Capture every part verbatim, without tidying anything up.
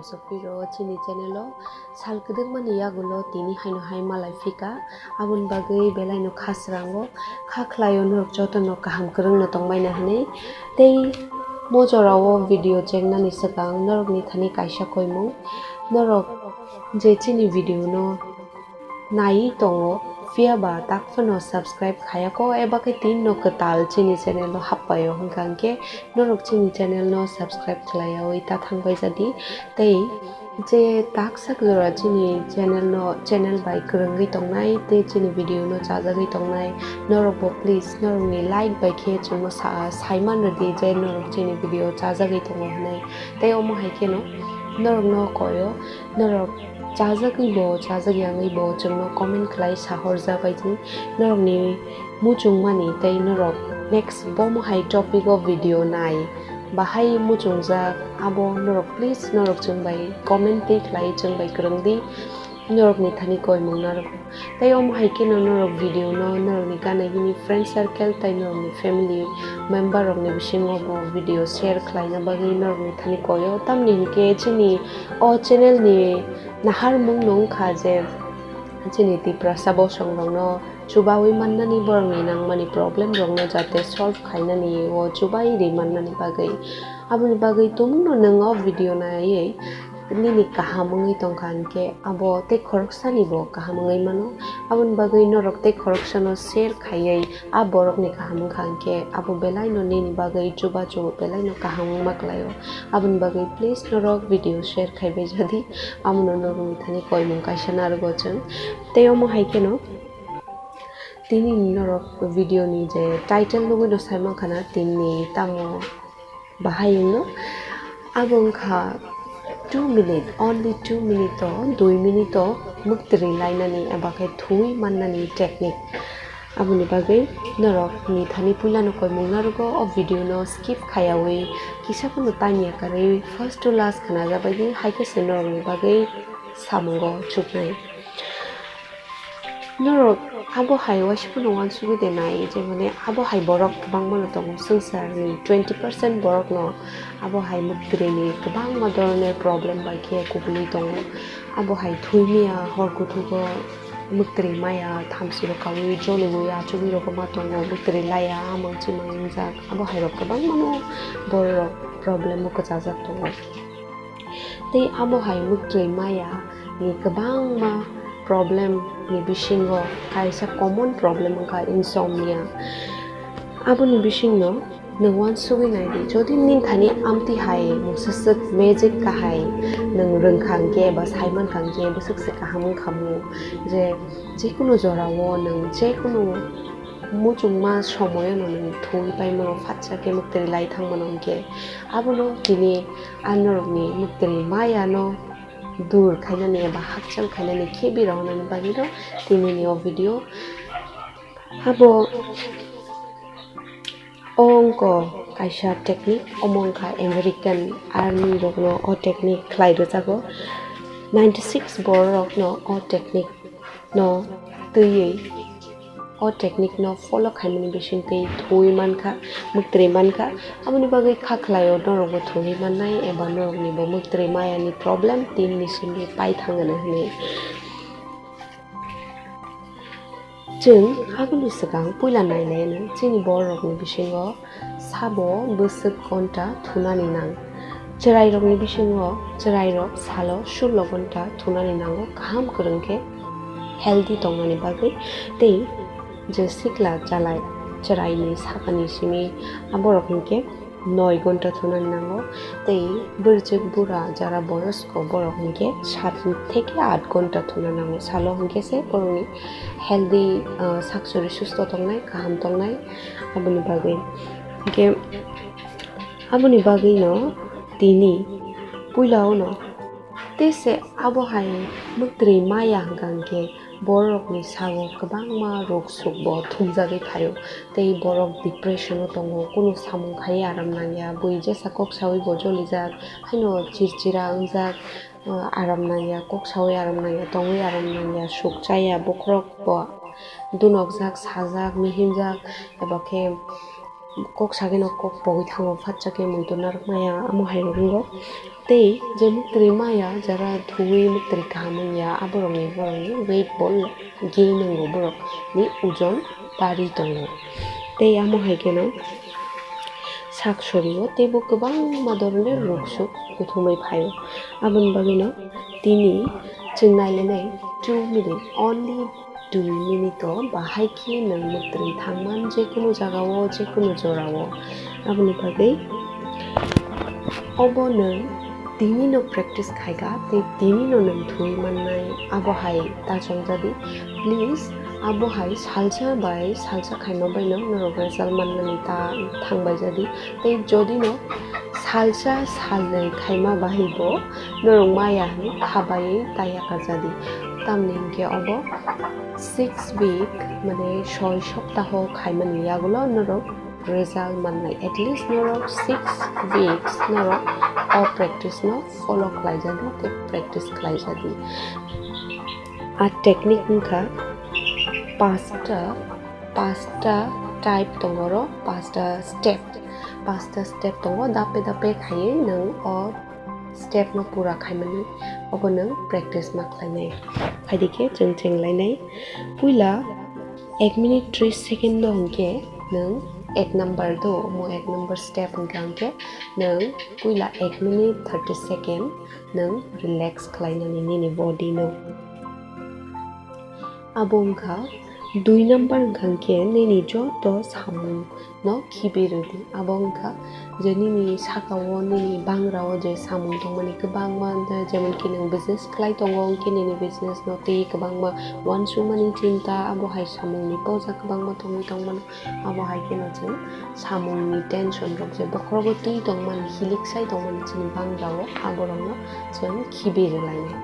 Sopiro chini channel o sal kwdwkmani yagulo tini haino hai malai phika, aboni bagwi belaino kha srango, kha khlaio norok jotono kaham kwrwngno tongbaina hwnwi. Tei mo jorao video chengnani swkang norokni thani kaisa koimung, norok je chini video no naiwi tongo, phiya ba tak phano subscribe khayako, eba khe tinno kwtal chini channel o happaio, hwnkha hwnkhe norok chini channel no subscribe khlaiyaui ta thangbai jadi. Tei je tak sak jora chini channel no, channel bai kwrwngwi tongnai tei chini video no chajagwi tongnai, norok bo please norokni like bai khe chwngno sa-, saiman rwdi je norok chini video chajagwi tongo hwnwi. Tei omo hai kheno norokno koyo, norok chajagwi bo, chajak yangwi bo chwngno comment khlai sahorjabaidi norokni muchungmani, tei norok next bomo hai topic o video nai bahai muchungjak, abo norok please norok chwng bai comment tei khlai chwng bai kwrwngdi, norokni thani koimung narwkgo. Tei omo hai kheno norok video no norokni gana gini friend circle tei norokni family member rokni bisingo bo video share khlaina bagwi norokni thani koyo, tamni hinkhe chini o channel ni naharmung no wngkha je chini Tiprasa bosong rokno chubaui mannani, borokni nangmani problem rokno jate solve khainani o chubai ri mannani bagwi. Aboni bagwi tumungno nwng o video naiwi nini kaham wngwi tongkha hinkhe abo tei khoroksani bo kaham wngwi mano. Aboni bagwi norok tei khoroksano share khaiwi a borokni kaham wngkha hinkhe abo belaino nini bagwi chubachu belaino kaham wngma kwlaio. Aboni bagwi please norok video share khaibai jadi, amono norokni thani koimung kaisa narwgo chwng. Tei omo hai kheno tini norok video ni je title nugwi no sai mankha na, tini tamo bahai wngno. Abo wngkha two minute, only two minute o, dui minute o mwktwrwi lainani eba khe thuwi mannani technique. Aboni bagwi norok ni thani puila no koimung narwgo, o video no skip khayaui kisa phano tanya karwi first to last khwnajabaidi, hai khe se norok ni bagwi samungo chuknai. Norok abo hai waisa phano uansugwi de nai, je mane abo hai borok kwbangma no tongo swngcharni twenty percent borok no abo hai mwktwrwi ni kwbangma doroner problem bai khe kubulwi tongo. Abo hai thwi maya, hor kuthugo mwktwrwi maya, thamchi rok kaui joliui achugwi rokma tongo, mwktwrwi laya, amang chimang wngjak, abo hai rok kwbangma no borok rok problem o kwchajak tongo. Tei abo hai mwktwrwi maya ni kwbangma problem ni bisingo kaisa common problem wngkha insomnia. Aboni bisingno nwng uansugwi naidi, jodi nini thani amtwi hai mungsaswk magic kahai nwng rwngkha hwnkhe eba saimankha hwnkhe bwswk se kaham wngkha mu, je jekunu jorao nwng jekunu muchungma somoyano nwng thwi paimano, phatsa khe mwktwrwi lai thangmano hwnkhe, abono tini a norokni mwktwrwi mayano dur khainani eba hakchal khainani khe bira hwnani bagwino tinini o video. Abo o wngkha kaisa technique, omo wngkha American Army rokno o technique khlai rwjago. Ninety six borok rokno o technique no twiwi o technique no follow khaimani bisingtwi thwi mankha, mwktwrwi mankha. Aboni bagwi kha khlaio norokbo thwi mannai eba norokni bo mwktwrwi mayani problem tin ni simi pai thangano hwnwi. Chwng aboni swkang puila nailaiano chini bororokni bisingo sabo bwswk ghonta thunani nang. Chwrairokni bisingo chwrairok salo sullo ghonta thunani nango kaham kwrwng khe healthy tongnani bagwi, tei je sikla chalai chwraini sakani simi aborok hinkhe noi ghonta thunani nango, tei bwrwchwk bura jara boyosko borok hinkhe sat theke aat ghonta thuna nango salo, hinkhe se borokni healthy, ah, sakchori susto tongnai, kaham tongnai. Aboni bagwi hinkhe, aboni bagwino tini puila ono tei se abo hai mwktwrwi maya hwnkha hinkhe borokni sago kwbangma rok sukbo thumjagwi phaio, tei borok depression o tongo, kunu samung khai aram nangya, bui jesa kok saui bo jolijak, haino chirchira wngjak, ah, aram nangya, kok saui aram nangya, tongwi aram nangya, suk chaya, bokhorok bo dunokjak, sajak, mihimjak, eba khe kok sageno kok pogwi thango, phatsa khe muitu narwk maya, amo hai rok wngo. Tei je muktri maya, jara thuwi muktri kaham wngya, aborokni, borokni weight bo gain wngo, borokni ojon bari tongo. Tei amo hai kheno sak sorio teibo kwbangma doronor ruk suk kuthumwi phaio. Aboni bagwino tini chwng nailainai two minute, only two minute o bahai khe nwng mwtwrwi thangman, jekunu jagao, jekunu jorao. Aboni bagwi obo nwng tinino practice khaikha tei tinino nwng thwi mannai, abo hai ta chongjadi. Please, abo hai salsa bai salsa khaima baino norok result mannani ta thangbai jadi. Tei jodino salsa salnwi khaima bahai bo norok maya hwnwi khabai ta yakarjadi. Tamni hinkhe obo six week, mane soi soptaho khaimani yagulo norok result mannai. At least norok six weeks norok o practice no follow khlaijadi tei practice khlaijadi. A technique wngkha pasta, pasta type tongo oro, pasta step, pasta step tongo, dape dape khaiwi nwng o step no pura khaimani, obo nwng practice ma khlainai. Phaidi khe chwng chenglainai. Puila ek minute tris second no hinkhe nwng ek number do, omo ek number step hinkha hinkhe nwng puila ek minute thirty second nwng relax khlainani nini body no. Abo wngkha dui number wngkha hinkhe nini joto samung no khibi rwdi. Abo wngkha je nini sakao, nini bangrao je samung tongmani kwbangma, jemon ki nwng business khlai tongo, hinkhe nini business no tei kwbangma uansukmani chinta, abo hai samungni poja kwbangma tongwi tongmano. Abo hai kheno chwng samungni tension rok je bokhorogo twi tongmani, hilik sai tongmani chini bangrao, aborokno chwng khibi rwlainai.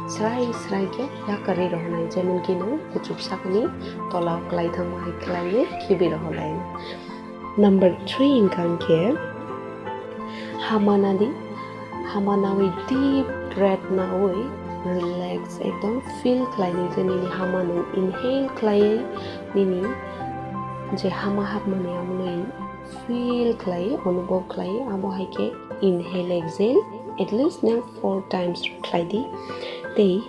Srai srai khe yakarwi rohornai, jemon ki nwng kuchuk sakni tolao kwlai thangma hai khlaiwi khibi rohorlainai. Number three wngkha hinkhe hamana di, hamanawi deep breath nawi relax ekdom feel khlainai je nini hama nwng inhale khlaiwi nini je hama hapmani amono feel khlai, onubhob khlai, abo hai khe inhale, exhale, at least nwng four times khlai di. Tei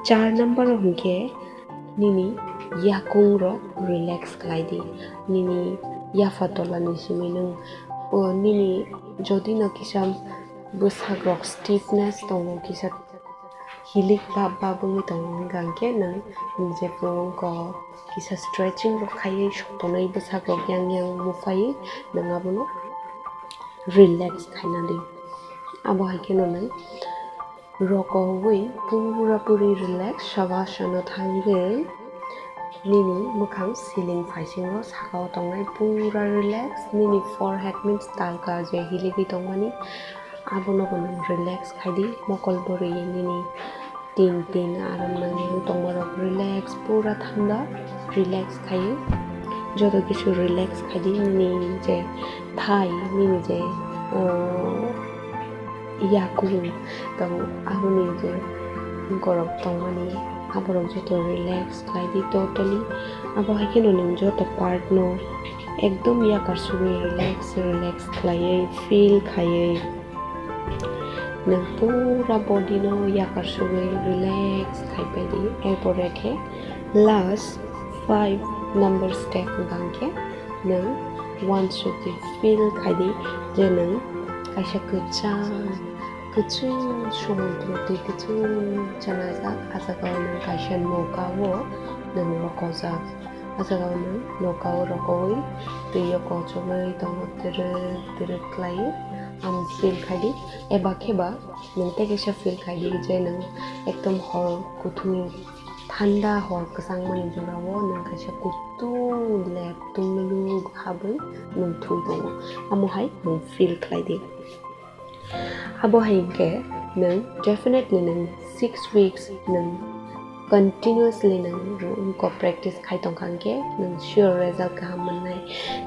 char number o hinkhe nini yakung rok relax khlai di, nini yapha tola ni simi nwng, o nini jodi no kisa bwsak rok stiffness tongo, kisa hilik bab bab wngwi tongo, hwnka hinkhe nwng jephru wngkha kisa stretching rok khaiwi sok tonwi bwsak rok yang yang muphaiwi nwng abono relax khaina di. Abo hai kheno nwng rokowi pura puri relax, shavasana thangwi nini mwkhang ceiling phaisingo sakao tongnai pura relax, nini forehead means talka je hiligwi tongmani, abono bo nwng relax khai di, mokol bwrwi nini tin tin aram nangwi tongmarok relax, pura thanda relax khai, joto kisu relax khai di, nini je thai, nini je, uh, yakung tong, aboni je borok tongmani, aborok joto relax khlai di totally. Abo hai kheno nwng joto part no ekdom yakar sugwi relax, relax khlaiwi feel khaiwi nwng pura body no yakar sugwi relax khai pai di. Erpore khe last five number step wngkha hinkhe nwng uansukgwi feel khai di je nwng kaisa kwchang, kwchwng somudro twi kwchwng chanajak, a jagao nwng kaisa nokao nwng rokojak, a jagao nwng nokao rokowi twio kochomwi tongo, twrwk twrwk khlaiwi. Ang feel khai di, eba kheba nwng tei kaisa feel khai di je nwng ekdom hor kuthuk, thanda hor kwchangmani jorao nwng kaisa kutung lab tumluk habwi nwng thwi tongo, amo hai nwng feel khlai di. Abo hai hinkhe nwng definitely nwng six weeks nwng continuously nwng ro-, wngkha practice khai tongkha hinkhe nwng sure result kaham mannai.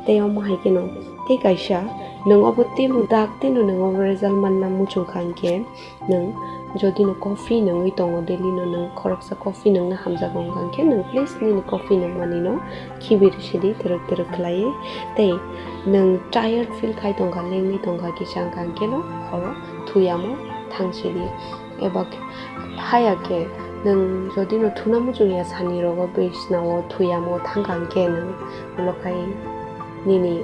Tei omo hai kheno tei kaisa nwng obo teibo dak teibo nwng obo result manna muchungkha hinkhe nwng Jodi no coffee nangwi tongo, daily no nwng khoroksa coffee nangna hamjago wngkha hwnkhe, nwng please nini coffee nangmani no khibi rwsidi twrwk twrwk khlaiwi. Tei nwng tired feel khai tongkha, lengwi tongkha kisa wngkha hwnkhe no horo thuyamo thangsidi. Eba khe, haya khe nwng jodi no thuna muchung ya sani rogo bisna o thuyamo thangkha hwnkhe nwng ulo khai nini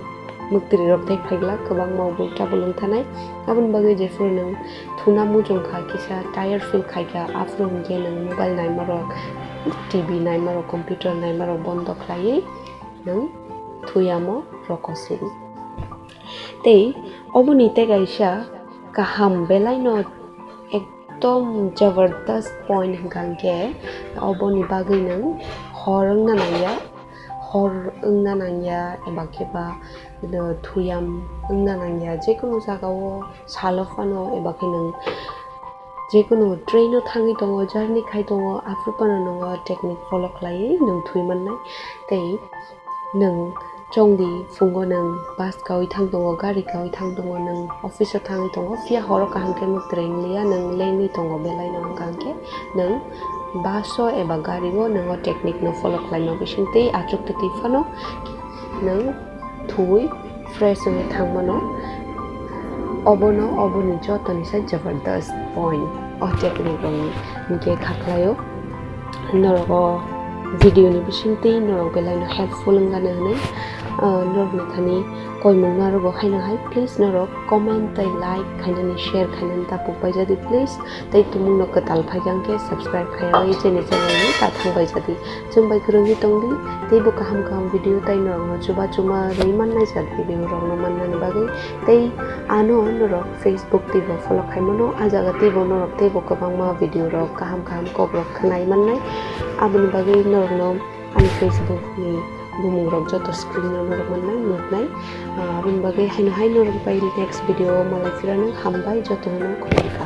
mwktwirwi rok tei phaigla kwbangma bo trouble wng thanai. Aboni bagwi jephuru nwng thuna muchung kha, kisa tired feel khai kha, aphuru hwnkhe nwng mobile naima rok, T V naima rok, computer naima rok bondo khlaiwi nwng thuyamo roko sidi. Tei oboni tei kaisa kaham belai no ekdom jabardast point hwnkha hwnkhe oboni bagwi nwng hor wngna nangya, hor wngna nangya eba khe ba thuyam wngna nangya, jekunu jagao salo phano eba khe nwng jekunu train o thangwi tongo, journey khai tongo, aphuru phano nwng o technique follow khlaiwi nwng thwi mannai. Tei nwng chongdi phungo nwng bus kawi thang tongo, gari kawi thang tongo, nwng office o thangwi tongo, phiya horo kaham khe mwktwrwi wng liya, nwng lengwi tongo belai no, hwnkha hwnkhe nwng bus o eba gari o nwng o technique no follow khlaima bising tei achuk twtwi phano nwng thwi fresh wngwi thangmano. Obono, oboni jotoni se jabardast point o technique rokni hwnkhe kha khlaio. Norok o video ni bisingtwi norok belai no helpful wngkha hwnwi, ah, norok ni thani koimung narwgo haino hai, please norok comment tei like khainani, share khainani ta puk bai jadi please. Tei tumung no kwtal phaikha hwnkhe subscribe khaiwi chini channel ni ta thang bai jadi. Chwng bai kwrwngwi tongdi, teibo kaham kaham video tei norokno chuba chuma rwi mannai jat video rokno mannani bagwi. Tei ano norok Facebook teibo follow khaimano, a jaga teibo norok teibo kwbangma video rok kaham kaham kok rok khnai mannai. Aboni bagwi norokno ani Facebook ni bumung rok joto screen o norok mannai, nuknai. Ah, aboni bagwi haino hai norok bai next video o malai phirano hambai jotono khulumkha.